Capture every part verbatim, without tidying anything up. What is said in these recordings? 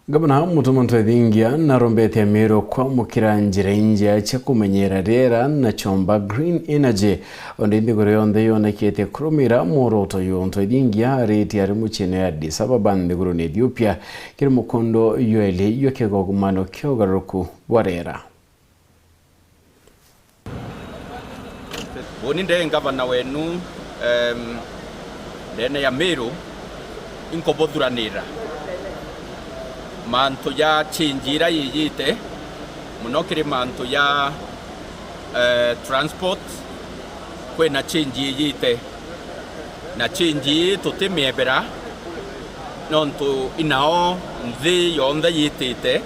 Gavana Mutuma M'Ethingia narombete Amiru kwamukira njira injega cia kumenyera riera na chomba green energy. Onde nthiguru yonthe yonekete kurumira mworoto uyu, M'Ethingia aritie ari muciene ya Addis Ababa nthigurune Ethiopia kiri mukondo jwa eli jwa kigogomano kia ugaruruku bwa riera. Uuni ndi ngavana wenu, em, ndene ya Miru, inkubuthuranira mantu ja change ira yijite, muno kiri mantu ja, eh, transport, kwina change ijite. Na change ii tutimiebera, nontu inao nthi yonthe yitite,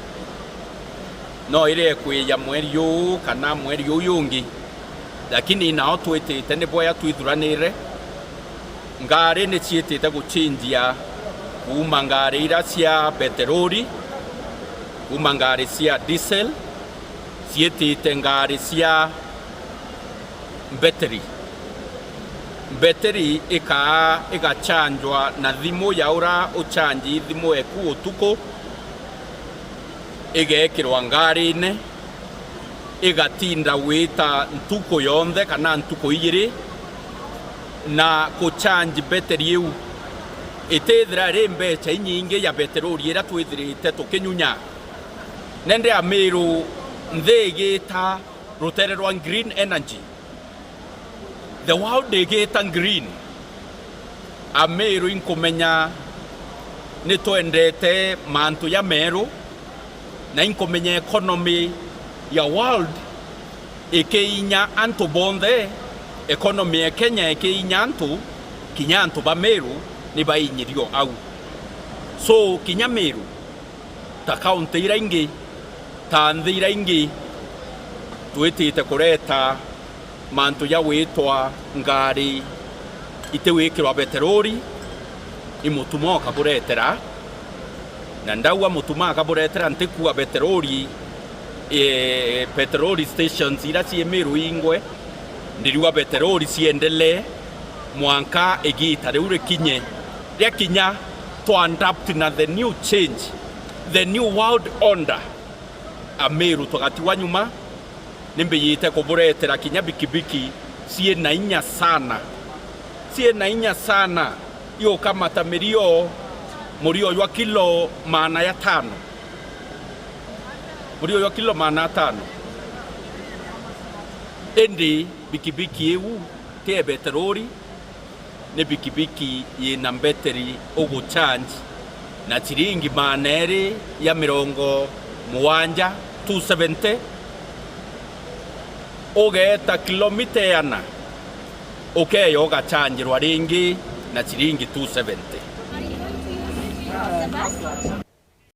no irie kwija mweri uu kana mweri uu jungi, lakini inao twitite ni bwea twithuranire. Ngari ni ciitite guchinjia kuuma ngari ira cia beterori, kuuma ngari cia diesel, ciitite ngari cia mbeteri. Mbeteri ikaa igachanjwa na thimu ya ura uchanji thimu eku utuku, igekirwa ngarine, igatinda gwita ntuku yonthe kana ntuku ijiri, na kuchanji mbeteri iu itithira iri mbecha inyingi ya beterori ira twithirite tukinyunya. Nende Amiru nthi igita rutere rwa green energy. The world igita green. Amiru inkumenya ni twendete mantu ja meru, na inkumenya economy ya world ikiinya antu bonthe, economy ya Kenya ikiinya antu, kinya antu ba Miru ni bainyirio au. So, kinya Miru, ta kaunti ira ingi, ta nthi ira ingi, twitite kureta mantu ja gwitwa ngari itiwikirwa beterori, i Mutuma ukaburetera. Na ndauga Mutuma akaburetera, ntikua beterori, eh, petrol stations ira cii Miru ingwe, ndiriuga beterori ciendelee mwanka igita riu rikinye. Riakinya, twa adapt na the new change, the new world order. Amiru tugatigwa nyuma, ni mbijite kuburetera kinya bikibiki cii na inya sana. Cii na inya sana, iukamata mirio, murio jwa kilo maana ya tano. Murio jwa kilo maana ya tano. Indi bikibiki iu ti ya beterori, ni bikibiki yina mbeteri uguchange na ciringi maana eri ya mirongo mugwanja, two seventy. Ugeeta kilomita iana, ukeeja ugachanjirwa ringi na ciringi two seventy.